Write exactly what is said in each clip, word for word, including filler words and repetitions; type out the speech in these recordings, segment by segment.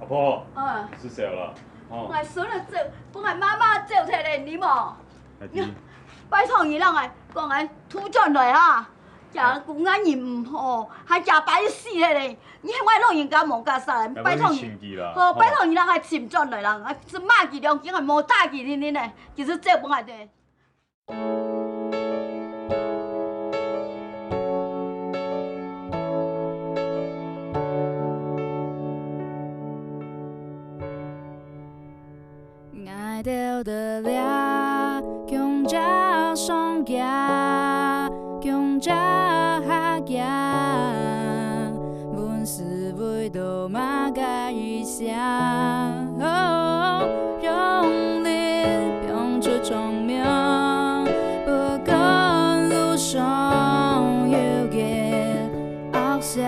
阿婆，嗯。食飽了，吼。𠊎孫仔走，分𠊎媽媽走忒咧，你無？阿弟。拜託你，讓𠊎講𠊎渡轉來哈。這公安人毋好，還假扮死忒咧。你喊𠊎老人家無家啥，哎，拜託你。我去尋佢啦，好，吼。拜託你，讓𠊎尋轉來啦。𠊎只罵佢兩句，𠊎無打佢，你你呢，其實走分𠊎的。 𠊎兜在這共隻上家，共隻下家，問是為著麼个異鄉？哦，用力放出長命，不管路上有幾 惡勢。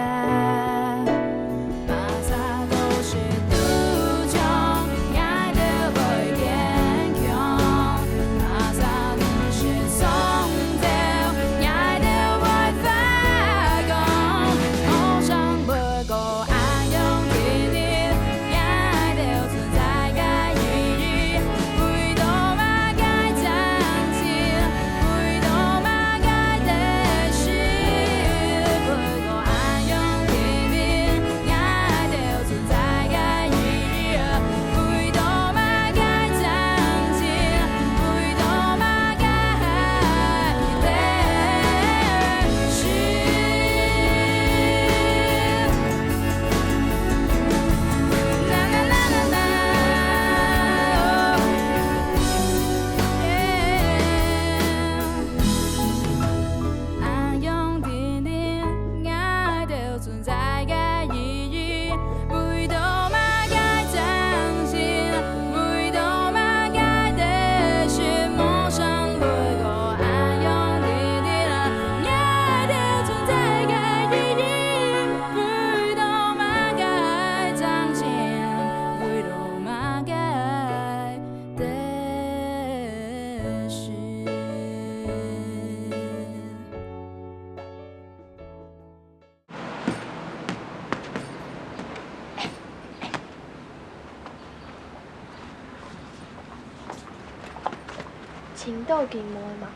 尋著佢無嘛？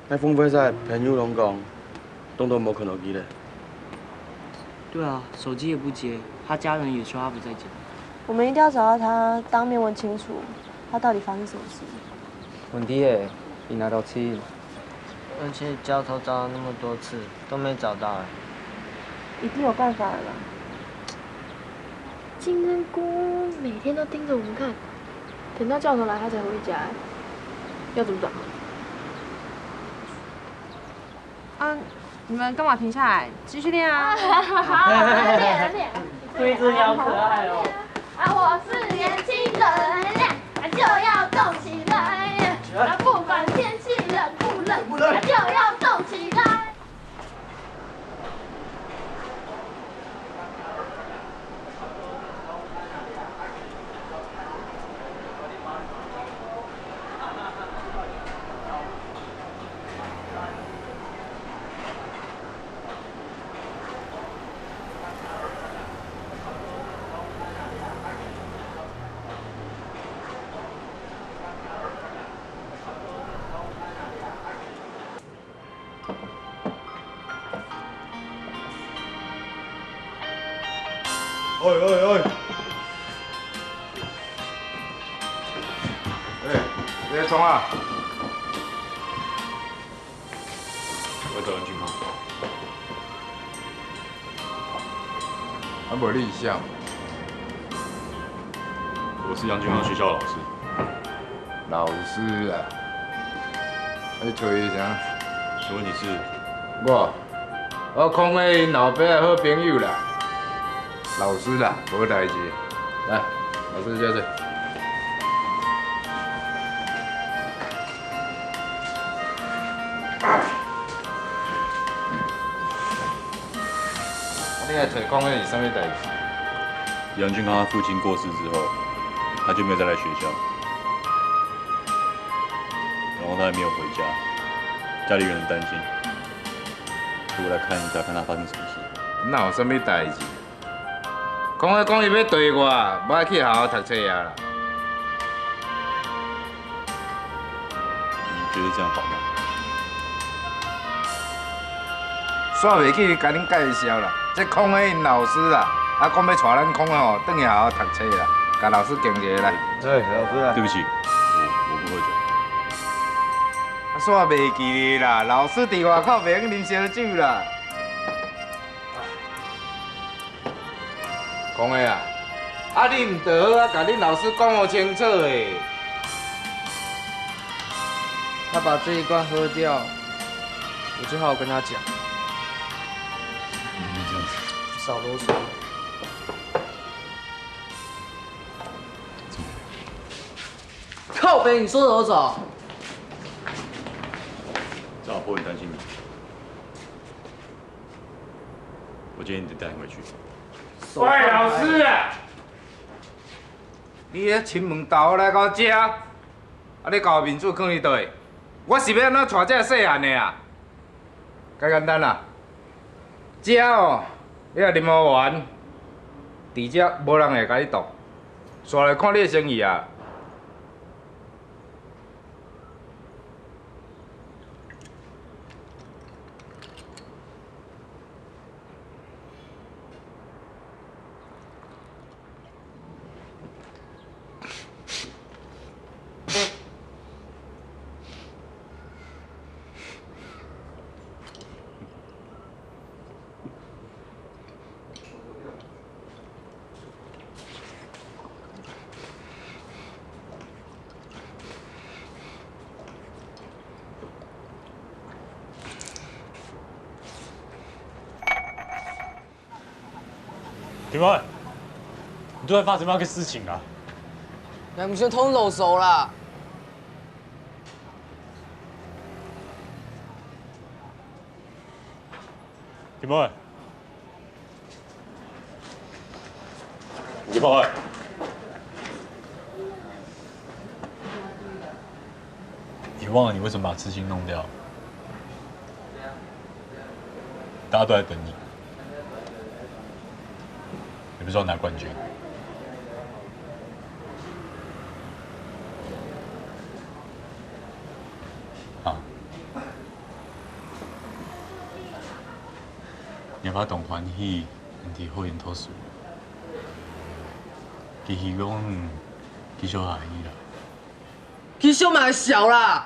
𠊎風飛仔朋友攏講，當多無看著佢咧。對啊，手機也不接，他家人也說他不在家。我們一定要找到他，當面問清楚，他到底發生什麼事。問題係，佢哪到尋？而且教頭找了那麼多次，都沒找到欸。一定有辦法的啦。金針菇每天都盯著我們看，等到教頭來，他才回家欸。 要怎麼打？啊，你們幹嘛停下來？繼續練啊！好，練，練。這隻鳥可愛哦。啊，我是年輕人，啊，就要動起來。啊，不管天氣冷不冷，啊，就要動起來。 喂喂喂！欸，你在創啥？我要找楊俊康。 啊，無你想。我是楊俊康學校的老師。老師啊，愛找伊啥？請問你是？我，我康樂英老爸的好朋友啦。老師啦，無代誌。來，老師坐坐。 你來揣康樂英有啥物代誌？楊俊康他父親過世之後，他就沒有再來學校，然後他也沒有回家，家裡人很擔心，所以我來看一下，看他發生什麼事。哪有啥物代誌？講啊講，伊欲追我，無愛去好好讀冊啊啦。你覺得這樣好嗎？煞袂記得共恁介紹啦，這空的𪜶老師啦，啊，講欲𤆬咱空的吼，轉去好好讀冊啦，共老師敬一下啦。哎，老師啊。對不起，我，我不喝酒。啊，煞袂記得啦，老師佇外口袂用啉燒酒啦。 講的啊，啊，你毋著好啊，共恁老師講予清楚欸。他把這一罐喝掉，我就好好跟他講。你這樣子。少囉嗦。靠北，你說走就走。這好不很擔心你。 我建議你帶回去。喂，老師啊！你這侵門踏戶來到遮，啊，你共我面子囥佇佗？我是欲按怎𤆬這細漢的啊？蓋簡單啦，遮哦，你若啉予完，佇遮無人會共你擋，紲來看你的生意啊。 弟妹，你到底發生麼个事情啊？𠊎毋想通老手啦。弟妹， 你不会。你忘了你为什么把刺青弄掉？大家都在等你。你不是要拿冠军？啊。 你爸當歡喜，你好運讀書。佢希望你繼續下去啦。繼續嘛會潲啦！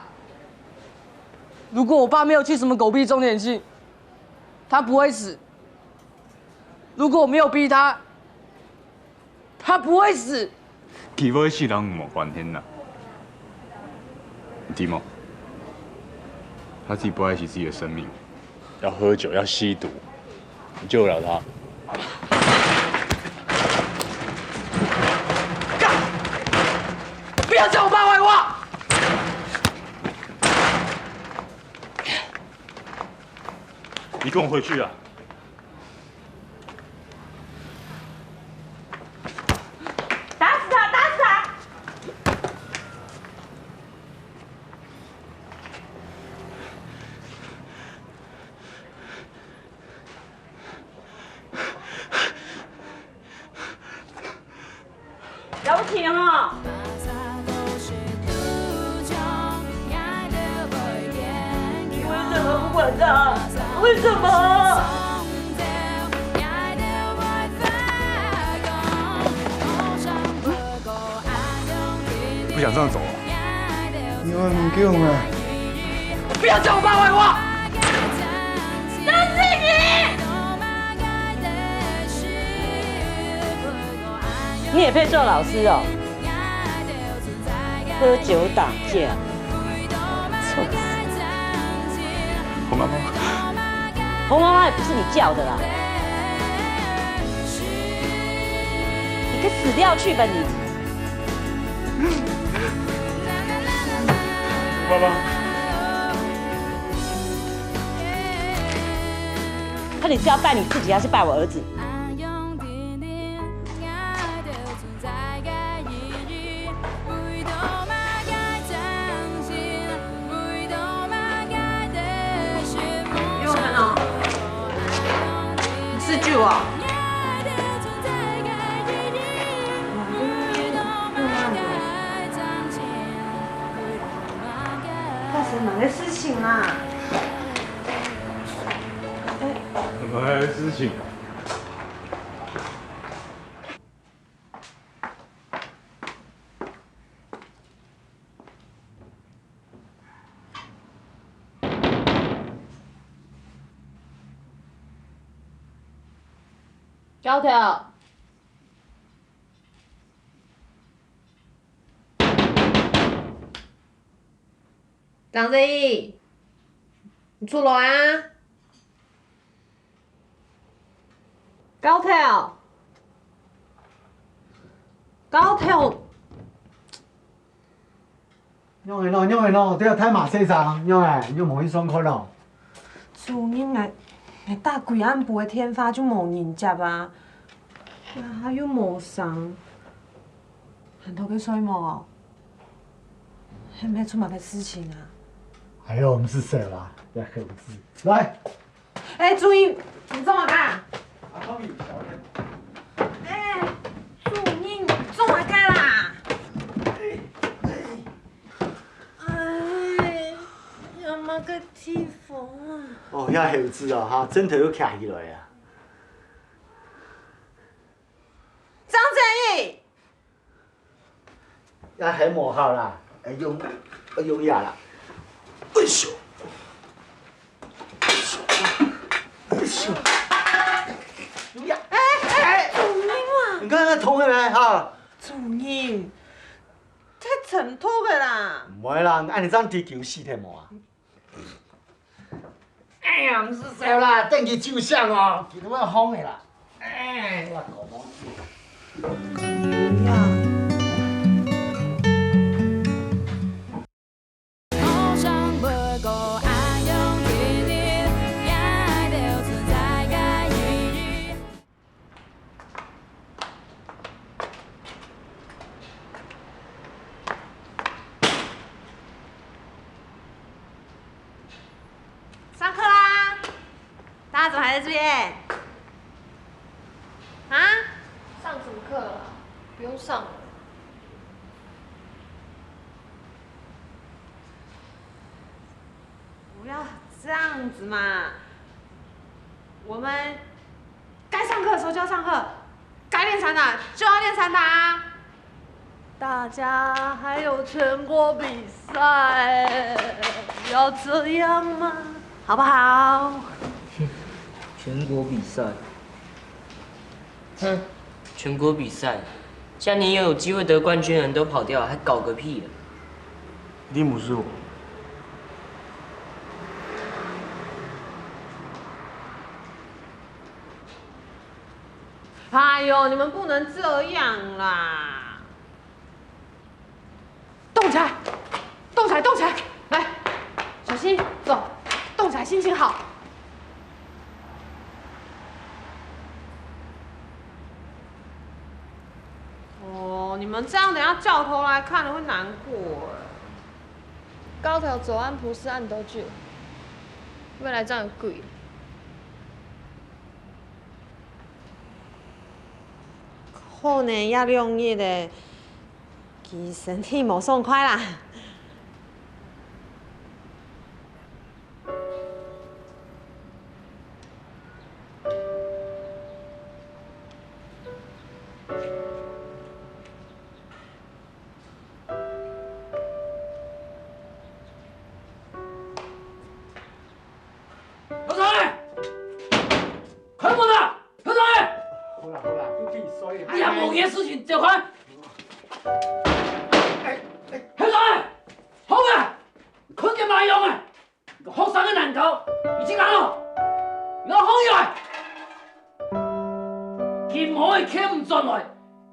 如果我爸沒有去什麼狗屁鐘點系，他不會死。如果我沒有逼他， 他不會死。佢會死同你無關係啦。你知無？他自己不愛惜自己的生命，要喝酒，要吸毒，你救得了他？幹！不要叫我爸壞話！你跟我回去啊！ 打死他！打死他！了不起了哈！你为什么不管他？为什么？ 不想这样走啊？你愛毋救啊？不要叫我爸壞話！就是你！你也配做老師哦？喝酒打架，臭死！红妈妈，红妈妈也不是你叫的啦。 你个死掉去吧你！爸爸，到底是要拜你自己，还是拜我儿子？你是酒啊？哎，事情。交头。张正义，你出來啊！ 交頭，交頭。仰仔喏，仰仔喏，這个大嫲細聲，仰仔，又無去上課咯？主任，𠊎，𠊎打幾暗晡个電話就無人接啊，啊，又無聲，還在該睡目哦？係毋係出麼个事情啊？哎喲，毋使愁啦，這猴子。來， 哎，注意，你做麼个？哎，注意，你做麼个啦？哎，有麼个地方啊？哦，遐猴子哦，哈，枕頭又徛起來啊！張正義， 也還無好啦，愛用，愛用藥啦。哎喲，哎喲，哎喲，用藥。哎，哎，主任啊！你看那痛了沒？哈？主任，太沉痛了啦。毋會啦，恁樣正知佢死忒無啊？ 哎呀，毋使愁啦，等佢酒醒哦，佢都會好个啦。哎，我講講笑。上課啦！大家怎麼還在這邊？啊？上什麼課了？不用上了。不要這樣子嘛！我們 該上課的時候就要上課，該練散打就要練散打啊！大家還有全國比賽，要這樣嗎？好不好？全國比賽？哼，全國比賽，像你有機會得冠軍的人都跑掉，還搞個屁啊！一定不是我。 哎喲，你們不能這樣啦！動起來，動起來，動起來！來，小心，走，動起來，心情好。哦，你們這樣，等下教頭來看了會難過哎。教頭昨暗晡食恁多酒，未來正有鬼。 可能這兩日仔，佢身體無爽快啦。 學生仔！開門啊！學生仔！好啦，好啦，不必，sorry。你還無事情，走開！哎，哎。學生仔！好啊！看見麼用啊？學生个難搞，你去講咯！你好用啊！佢無會欠毋轉來，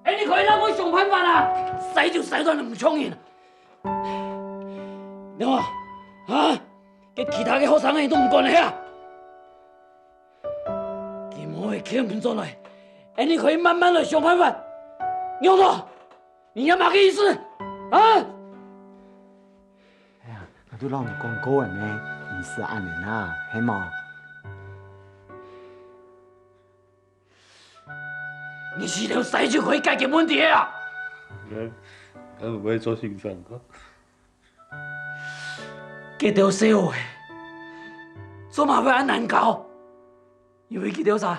恁樣可以讓𠊎想辦法啊！使就使到恁樣毋像人。你看，啊？ 該其他个學生仔都毋管了啊！佢無會欠毋轉來，恁樣可以慢慢來想辦法。仰仔，你這麼个意思？啊？哎呀，𠊎都摎你講過了咩？毋使恁樣啊，係無？ 你試著使就可以解決問題啊！該，該會毋會做先生啊？該兜細仔，做麼會恁難搞？因為佢兜儕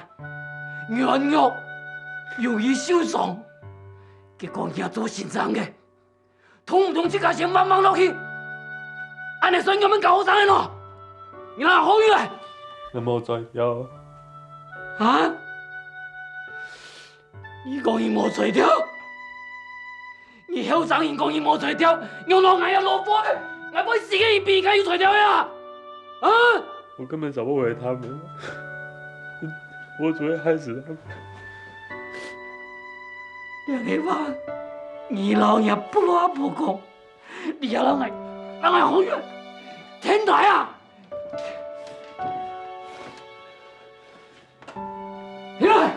軟弱，容易受傷。結果你做先生个，通毋通自家先慢慢落去？恁樣算仰般教學生个喏？你哪好運个？你無才調。啊？你講你無才調？你後生人講你無才調，仰會𠊎也老火个，𠊎會死个，你比佢較有才調个啊？啊？ 我根本找不回他們，我只會害死他們。兩个話，你摎若婆羅阿婆講，你也摎𠊎，摎𠊎好遠，天台啊！起來！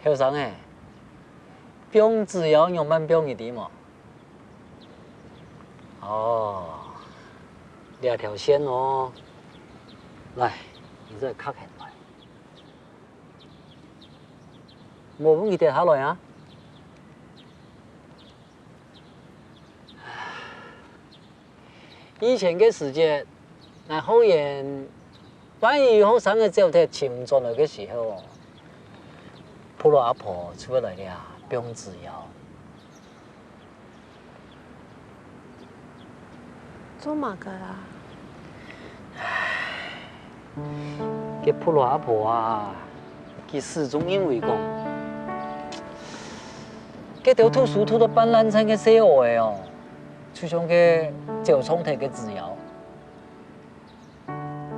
後生仔，放紙鷂仰般放你知無？哦，這條線哦。來，你再揢絚來。無分佢跌下來啊！ 以前个時節，𠊎學員萬一有學生仔走忒尋轉來个時候，婆羅阿婆就會來這放紙鷂。做麼个啊？ 該婆羅阿婆啊，佢始終認為講，該兜讀書讀到半爛燦个細孲仔哦，就像該走錯忒个紙鷂。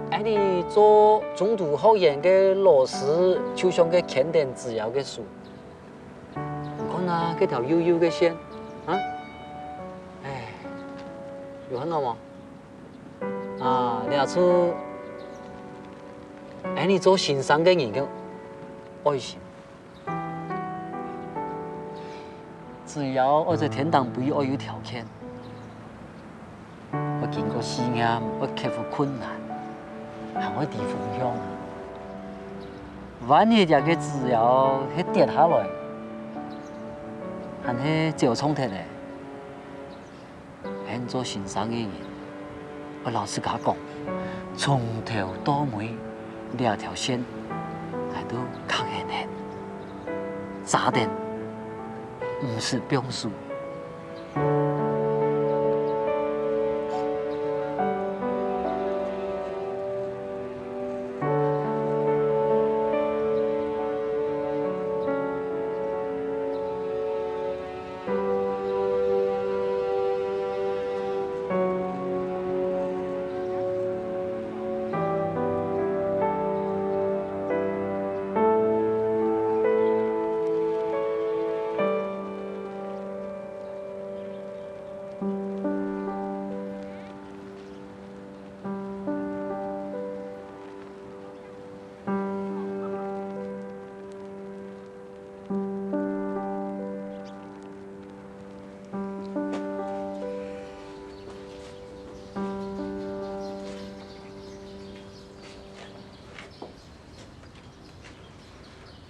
恁樣做中途學員个老師，就像該牽等紙鷂个手。你看啊，該條幼幼个線，啊？哎，有看到無？ 啊，這就𠊎等做先生个人个愛心。紙鷂愛在天頂飛愛有條件，愛經過試驗，愛克服困難，還愛知方向啊！萬一這个紙鷂係跌下來，還係走錯忒咧？ 𠊎等做先生个人，愛摎自家講，從頭到尾這條線，𠊎都揢絚絚，揸等，毋使放手。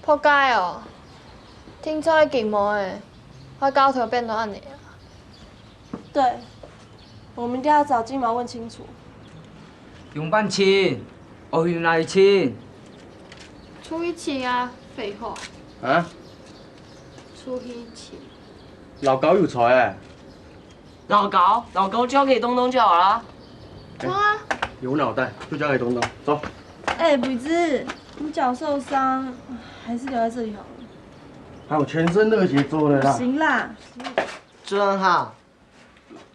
仆街哦！定著个金毛仔，壞到頭變到恁仔啊！對，我們一定要找金毛問清楚。仰般尋？愛去哪尋？出去尋啊！廢話。啊？出去尋。老高有才欸！ 老高，老高交給東東就好啦。走啊！有腦袋就交給東東，走。哎，偉志，你腳受傷，還是留在這裡好了。還有全身熱血做的啦。行啦。主任好。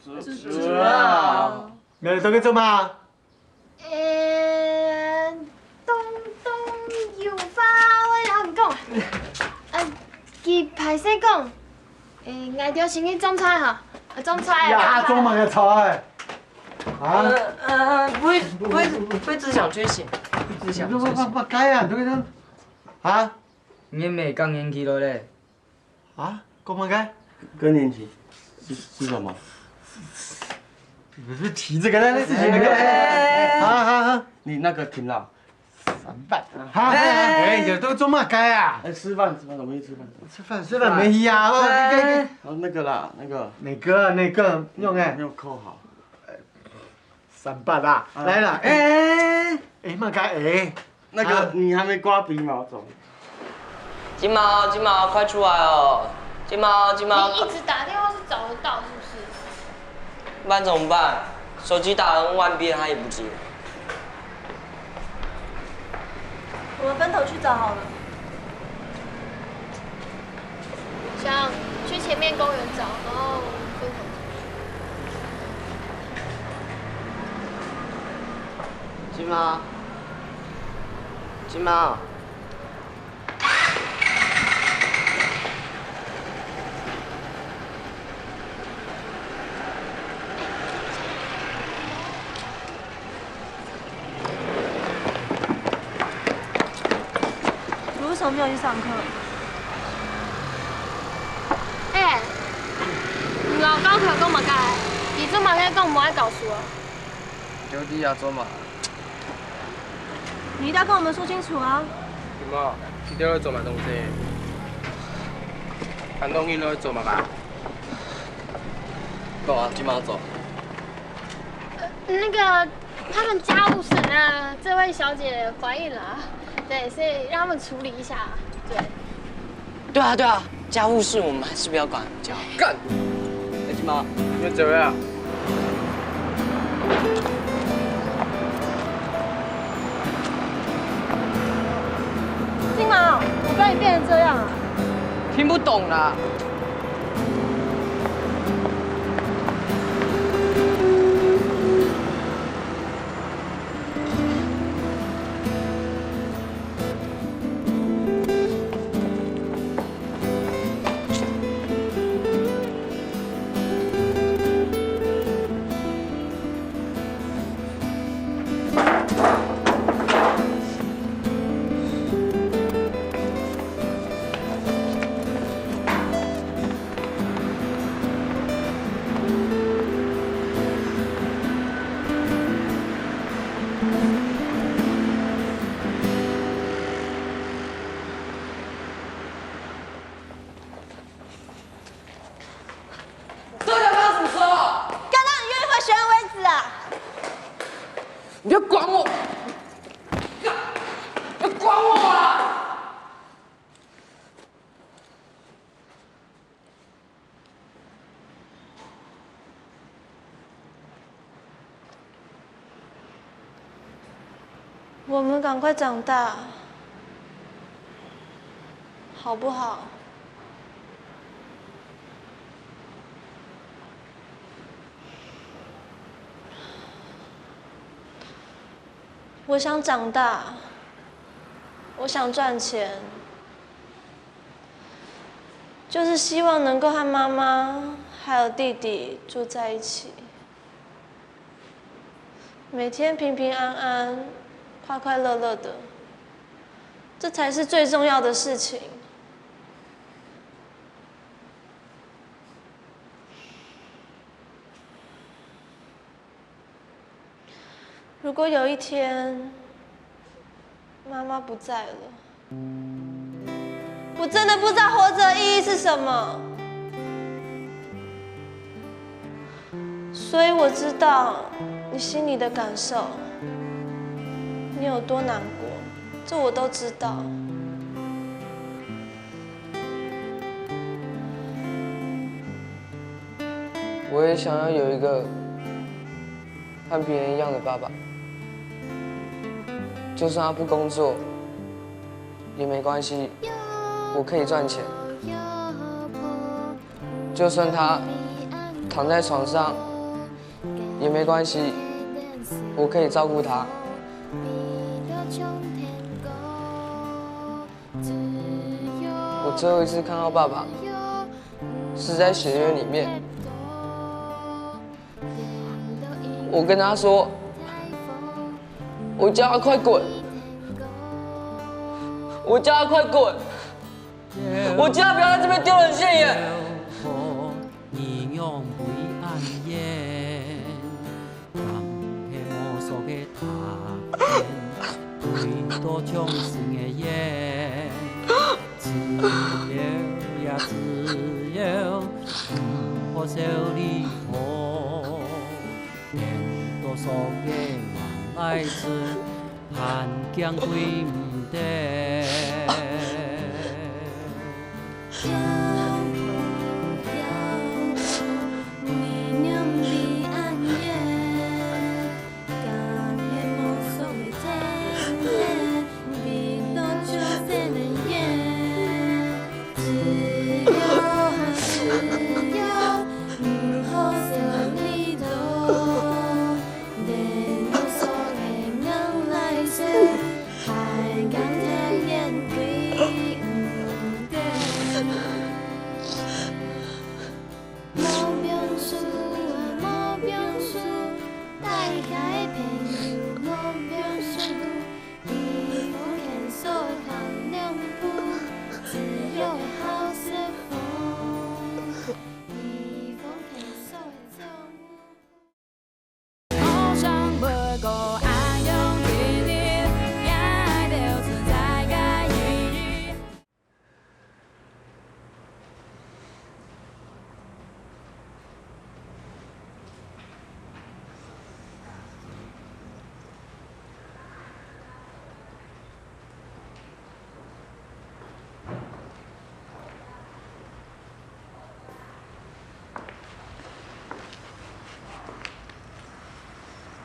主任好。你們都在做麼个？ 嗯，東東有話愛摎你講。嗯，歹勢講，欸，𠊎兜先去種菜吼，啊，種菜啊。呀，種麼个菜？啊？呃呃，不會不會不會只想缺席，不會只想缺席。麼个啊？這個啊？你也沒高年級了嘞。啊？講麼个？高年級是是什麼？不是提這個，那那是提那個。欸，好好好，你那個停了。三八。哈，欸，有都做麼个啊？欸，吃飯吃飯，我們去吃飯。吃飯吃飯沒呀，哦，欸，好，那個啦，那個。哪個哪個用欸？沒有扣好。三八啊，來啦，欸欸，麼个欸？那個你還沒刮鼻毛，走。金毛，金毛，快出來哦！金毛，金毛，你一直打電話是找得到是不是？不然怎麼辦？手機打了N萬遍，他也不接。我們分頭去找好了。想去前面公園找，然後分頭去。金毛，金毛。 你為什麼沒有去上課？欸，你老公頭講麼个？你做麼个講無愛教書啊？就知啊，做麼？你一定要跟我們說清楚啊！你媽，你到底做麼東西？恁多人都在做麼个？講啊，今晚做。 那個，他們家務事，那這位小姐懷孕了，對，所以讓他們處理一下，對。對啊，對啊，家務事我們還是不要管，叫。幹！欸，金毛，你們走了啊？金毛，我跟你變成這樣啊？聽不懂啦。 到底要不要怎麼說？幹到你願意回學校為止啊！你不要管我！幹！不要管我啊！ 我們趕快長大，好不好？我想長大，我想賺錢，就是希望能夠和媽媽還有弟弟住在一起。 每天平平安安、快快樂樂的，這才是最重要的事情。如果有一天，媽媽不在了， 我真的不知道活著的意義是什麼。所以我知道你心裡的感受，你有多難過，這我都知道。我也想要有一個和別人一樣的爸爸，就算他不工作， 也沒關係，我可以賺錢。就算他躺在床上，也沒關係，我可以照顧他。我最后一次看到爸爸，是在学院里面。我跟他说，我叫他快滚，我叫他快滚，我叫他不要在这边丢人现眼。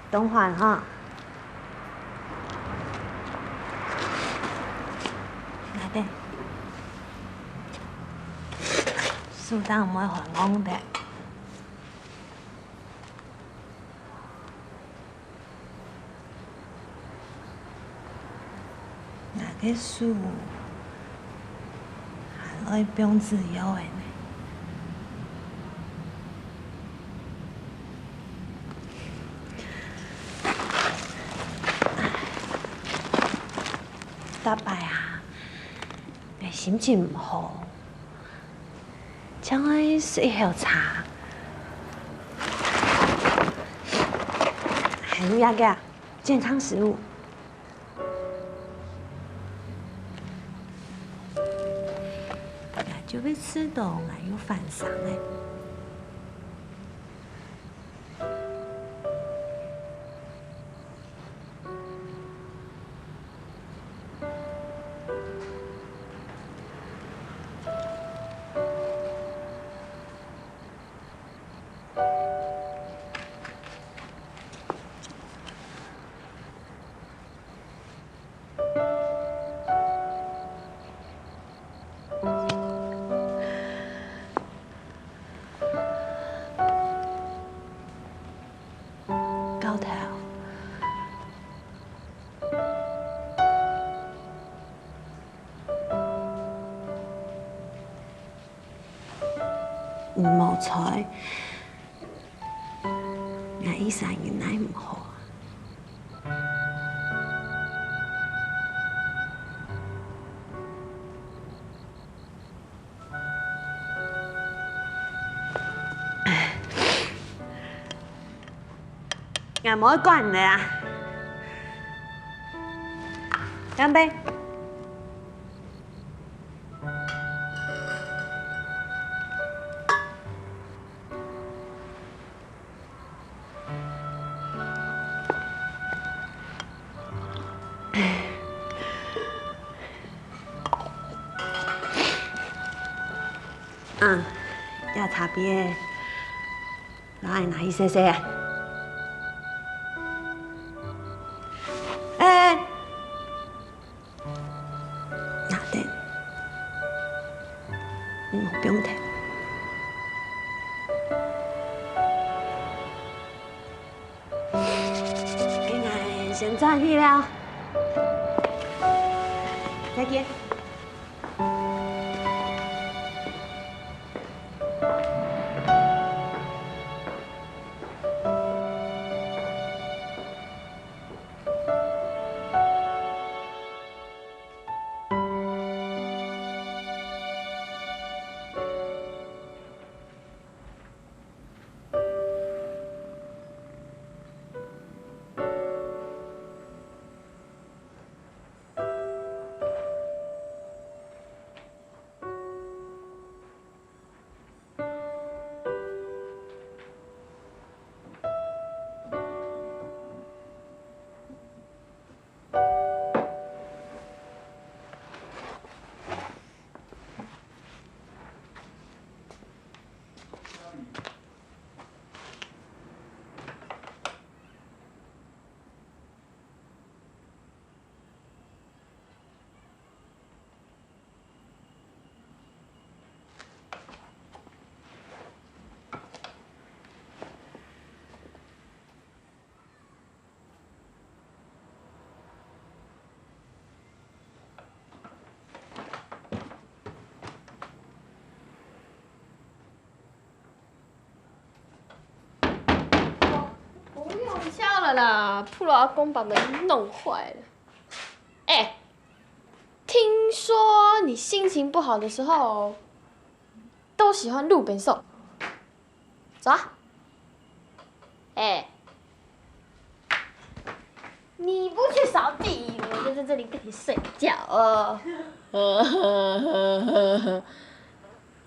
當歡哈。來等。手當毋會寒戇吔。 𠊎个手還愛放止藥仔呢。逐擺啊，𠊎心情毋好， 正愛食一口茶。還有這個健康食物，就會試著𠊎有反常欸。 教頭。 你無在，𠊎一儕人哪毋好啊。 𠊎無愛管你啊。乾杯。 嗯，這茶杯仔，摎𠊎拿去洗洗啊。欸， 拿等，你莫放忒。該𠊎先轉去了，再見。啦，Pro阿公把门弄坏了。哎，听说你心情不好的时候，都喜欢路边送。走啊。哎，你不去扫地，我就在这里跟你睡觉哦。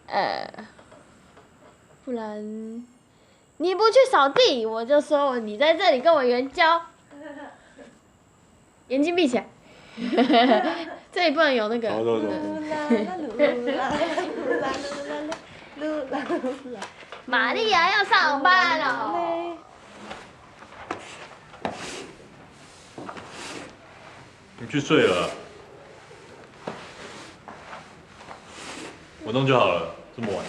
呃，不然你不去扫地，我就说你在这里跟我援交。眼睛闭起来，这里不能有那个。走走走。玛利亚要上班了。你去睡了，我弄就好了，这么晚。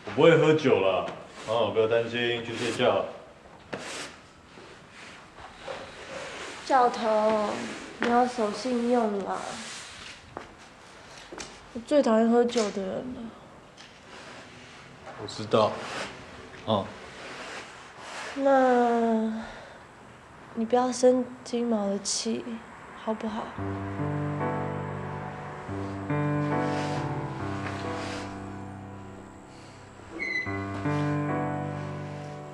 我不会喝酒了，哦，不要担心，去睡觉。教头，你要守信用啦！我最讨厌喝酒的人了。我知道，哦。那你不要生金毛的气，好不好？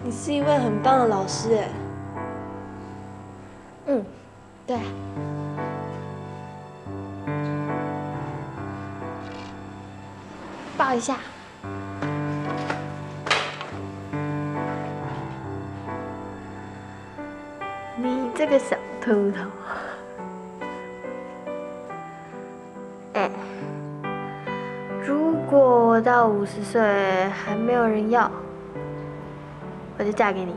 你是一位很棒的老师哎。嗯，对。抱一下。你这个小秃头。哎，如果我到五十岁还没有人要，我就嫁给你。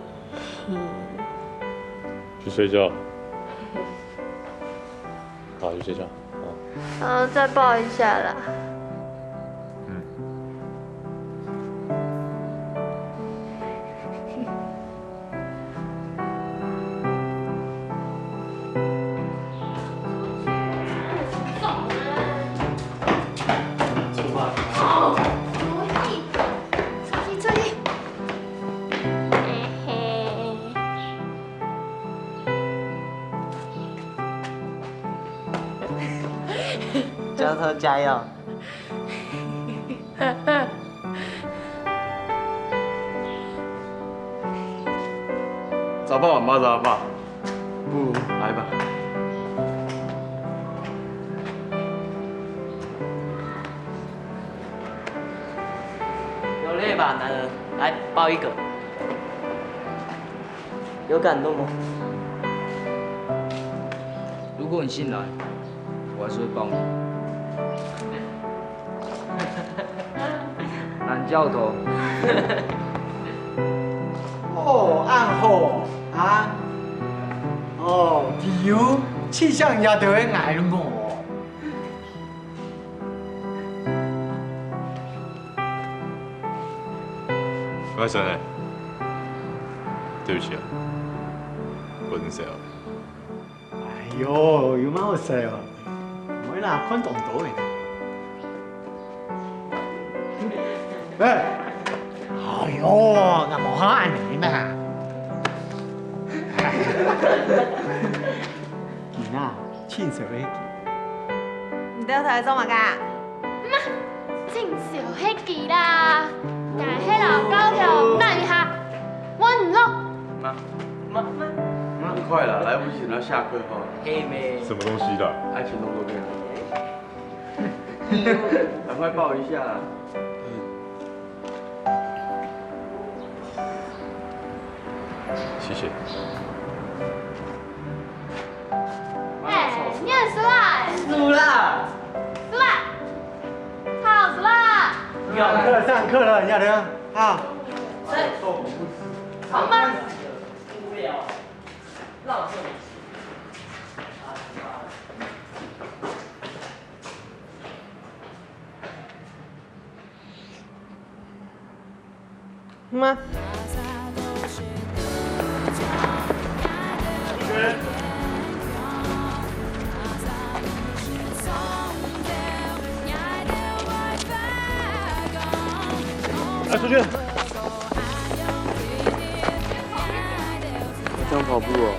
去睡觉。好，去睡觉。嗯，再抱一下啦。嗯。教授加油！早爸晚爸早爸，不如来吧。有累吧，男人，来抱一个。 有感动吗？如果你醒来，我还是会抱你。男教头。哦，恁好啊！哦，理由，气象也都会挨了么？ 我先来，对不起啊，我真笑。哎哟，有么好笑哦？我哪看懂多呢？喂，哎哟，那无好安尼嘛。你啊，轻笑一点。你到底在做么个？ 真少迄个啦，但迄老高條毋得你下，我毋錄。媽，媽，媽，媽，快了，來不及，要下課哈。嘿咩。什麼東西的？愛情動作片。趕快抱一下啦。謝謝。 哎，你很熟啊？熟啦，熟啦，超熟啦！上課上課了，亞玲啊。好吗？妈。来，出去。这样跑步哦。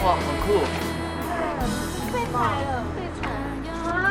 哇，好酷！被踩了，被踩。啊！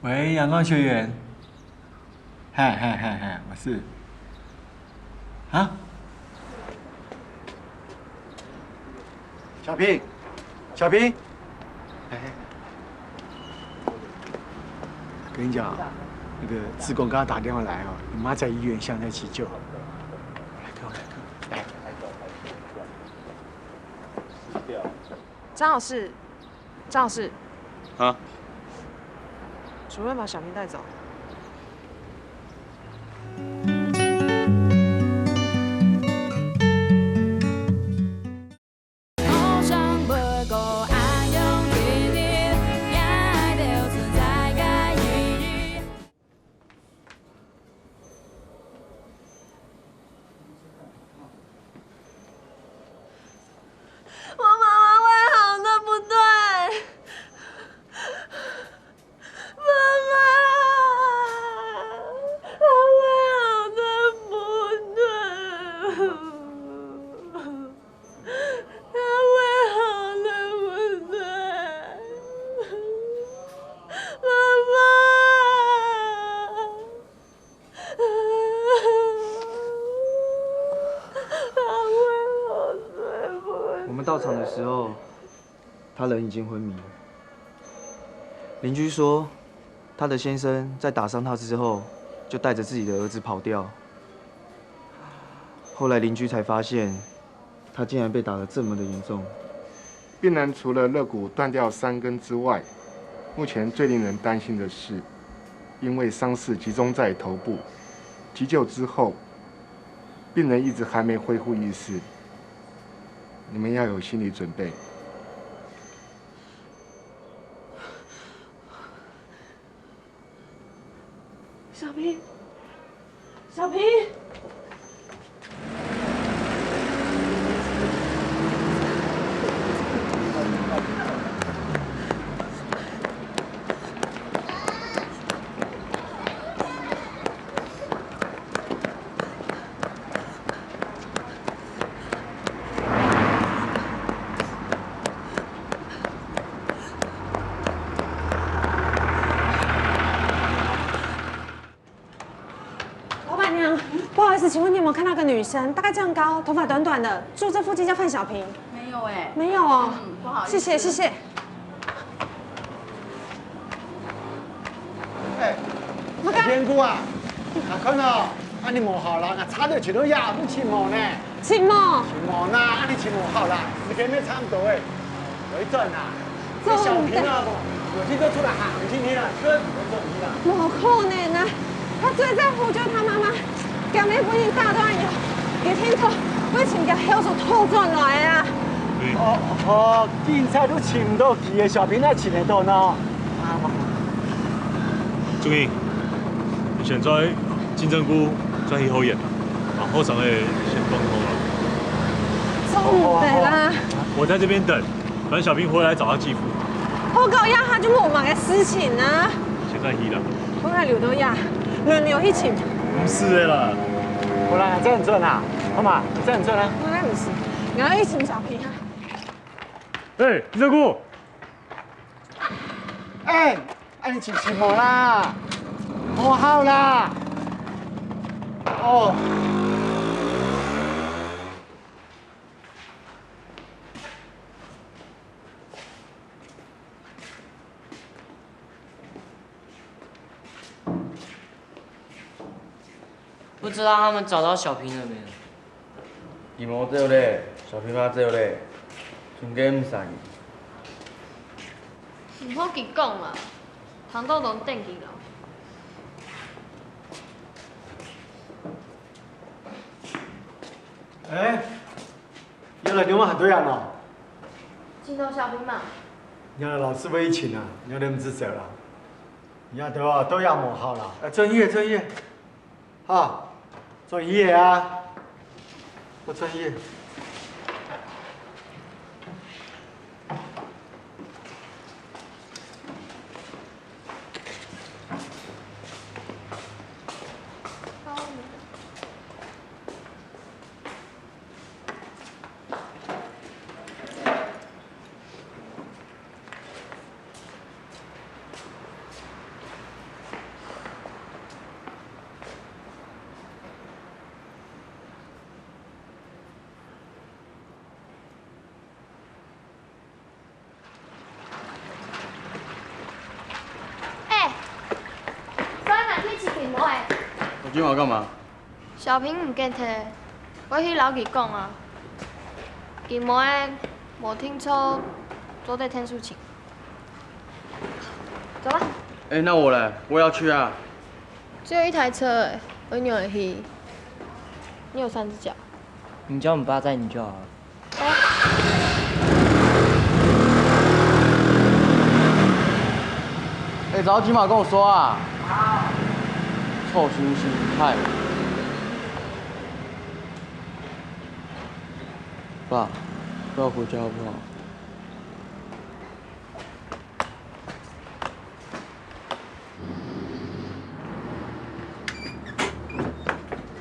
喂，阳光球员。嗨嗨嗨嗨，我是。啊？小平，小平。哎，跟你讲，那个志工刚刚打电话来哦，你妈在医院，现在在急救。来，给我来，给我来。张老师，张老师，啊？主任把小平带走。我妈妈胃好，对不对？妈妈，她胃好，对不对？ 他胃好，对不对？妈妈。他胃好，对不对？我们到场的时候，他人已经昏迷了。邻居说，他的先生在打伤他之后，就带着自己的儿子跑掉。后来邻居才发现，他竟然被打得这么的严重。病人除了肋骨断掉三根之外，目前最令人担心的是，因为伤势集中在头部，急救之后，病人一直还没恢复意识，你们要有心理准备。 小平，小平。老板娘，不好意思，请问你有没有看到个女生，大概这样高，头发短短的，住这附近叫范小平？没有哎。没有哦。嗯，不好意思。谢谢，谢谢。哎，天姑啊，啊，看到，啊，你无好啦，啊，差点去到呀，你去摸呢？ 请问？请问啦，啊，你请问好啦，时间也差不多诶。有一段啊，这小平啊，有听得出来哈，你听听啊，哥，你听啊。不可能啊！他最在乎就是他妈妈，今日分人打斷了，佢聽到會請佢後手偷轉來啊！哦哦，警察都尋毋到佢，小平哪尋得到呢？啊，祝英，你現在金針菇轉去好遠啊！後生个先溝通啊。做毋得啦。我在這邊等，等小平回來找他繼父。報告一下，他就問我們个事情啊。現在去了。我來留到呀，輪流去請。毋係个啦。好啦，這樣轉啊，好嘛，這樣轉啊。我也毋係，你要去請小平啊。哎，你在哭？哎，哎，你清醒無啦？無效啦！哦。 不知道他們找到小平了沒有？佢無走咧，小平嘛走咧，中間毋識佢。毋好佢講啦，聽到都等佢咯。哎，原來你們還在啊喏？尋到小平嘛？你老師會一群啊，你們毋知走啦？你都都也無效啦。哎，專業專業。 哈，做醫个啊，做專業。哎，昨晚去尋金妹仔。我今晚幹嘛？小平毋見忒，我去摎佢講啊。金妹仔無定著做得𢯭手尋。走吧。哎，那我嘞？我也要去啊。只有一台車欸，我仰仔去？你有三隻腳。你叫你爸載你就好了。 哎，早起嘛跟我說啊！臭猩猩，害我！爸，不要回家好不好？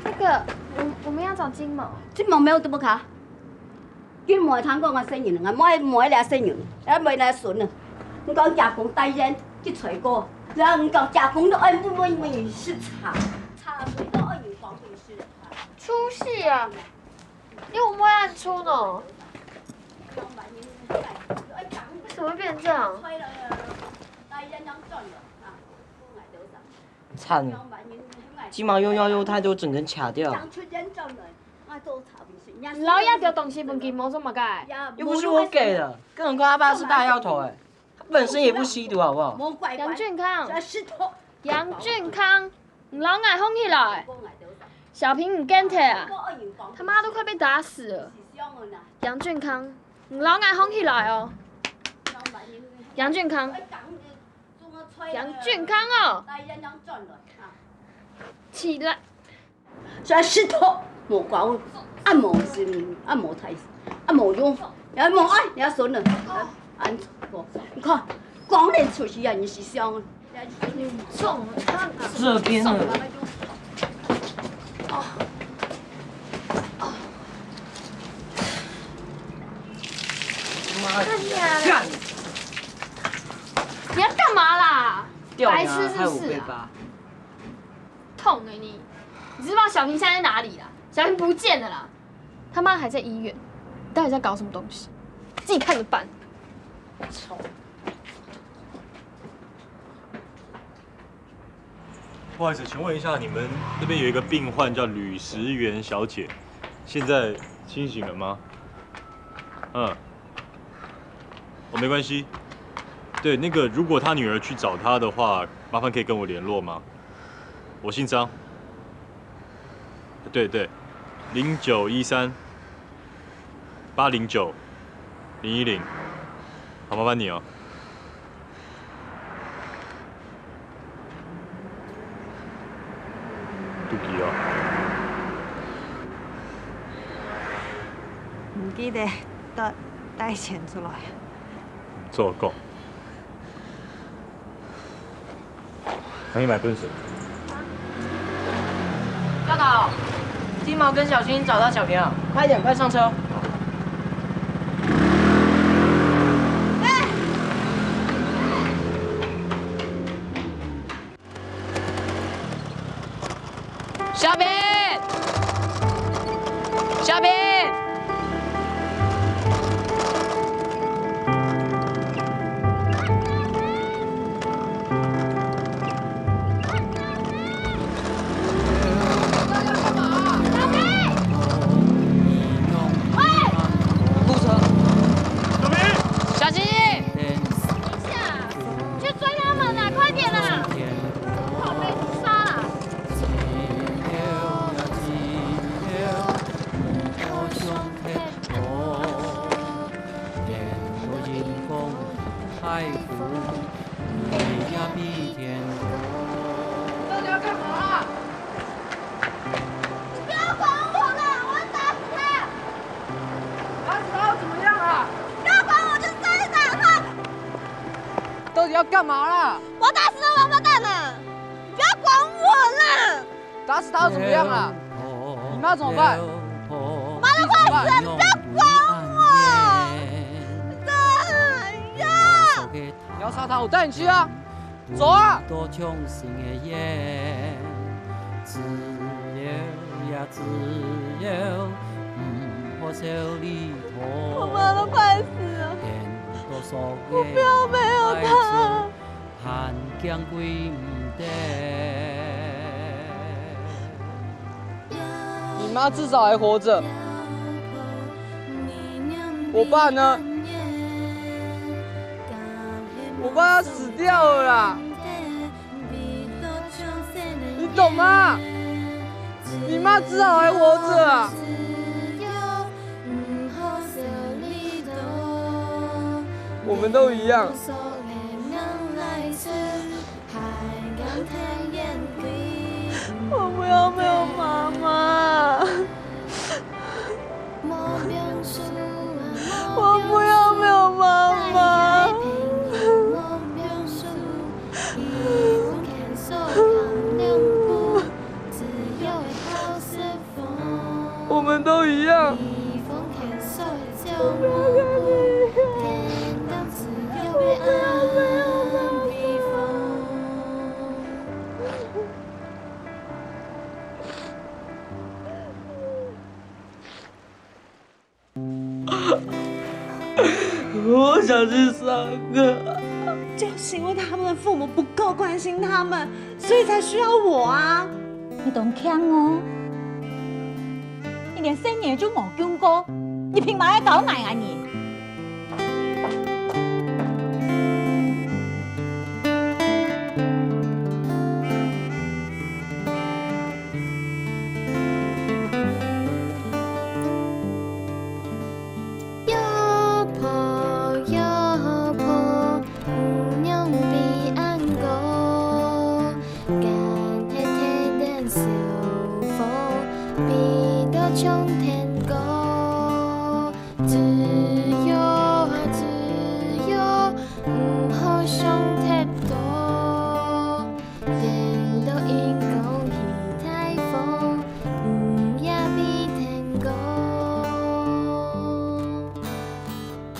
那個，我我們要找金毛。金毛沒有這麼卡。金毛聽講啊，細人啊，買買了細人，也買了孫啊。你講嫁公大人去吹過，然後你講嫁公都愛問問問食茶，茶水都愛人講問食茶。出息啊！你有沒有按出呢？為什麼會變這樣？ 慘了，金毛又要又態度整個人卡掉。你摎這兜東西分金毛做麼个？又不是我給的，更何況他爸是大藥頭欸，他本身也不吸毒，好不好？楊俊康，楊俊康，你摎𠊎䟘起來！小平毋見忒啊！他媽都快被打死了！楊俊康，你摎𠊎䟘起來哦！楊俊康，楊俊康哦！起來！ 所以食土無搞，啊無心，啊無大，啊無用，你愛無愛，你愛損了，啊，恁錯，你看，光年出去啊，你是想，這邊呢？媽呀！幹！你要幹嘛啦？白痴是不是啊？ 痛欸你！你知不知道小平現在在哪裡啦？小平不見了啦！他媽還在醫院，你到底在搞什麼東西？自己看著辦。操！不好意思，請問一下，你們那邊有一個病患叫呂石原小姐，現在清醒了嗎？嗯。 哦，沒關係。對，那個，如果他女兒去找他的話，麻煩可以跟我聯絡嗎？我姓張。對對，零九一三八零九零一零，好，麻煩你哦。肚皮哦。你得帶，帶錢出來。做工。還沒買滾水。教導，金毛跟小新找到小平了，快點，快上車。 小平！小平！喂！小心！等一下，去追他們啊，快點啊！ 到底要幹嘛啊？不要管我啦，我要打死他！打死他又怎麼樣啊？不要管我，就再打他！到底要幹嘛啦？我要打死那王八蛋啊！你不要管我啦！ 打死他又怎麼樣啊？你媽怎麼辦？我媽都快死了，你不要管我！哎呀！你要杀他，我帶你去啊！走啊！ 我媽都快死了，我不要沒有她。你媽至少還活著，我爸呢？我爸他死掉了啦！ 你懂嗎？你媽至少還活著啊！我們都一樣。我不要沒有媽媽。 我不要沒有媽媽。我們都一樣。我不要跟你一樣。我不要沒有媽媽。 我想去上課。就是因為他們的父母不夠關心他們，所以才需要我啊。你當強哦！你連細人仔都無救過，你憑麼个教𠊎啊你？ 搖婆搖婆，餔娘飛恁高，干忒忒等小火，飛到衝天高。子悠啊子悠，毋好想忒多。 等到陰公起大風，你也飛天高。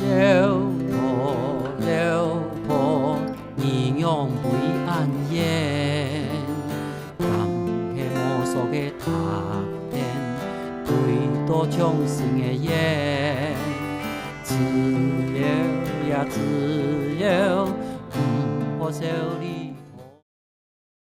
搖婆搖婆，餔娘飛恁遠，驚係無索个塔頂，飛到衝心个遠。子悠呀子悠，毋好愁慮。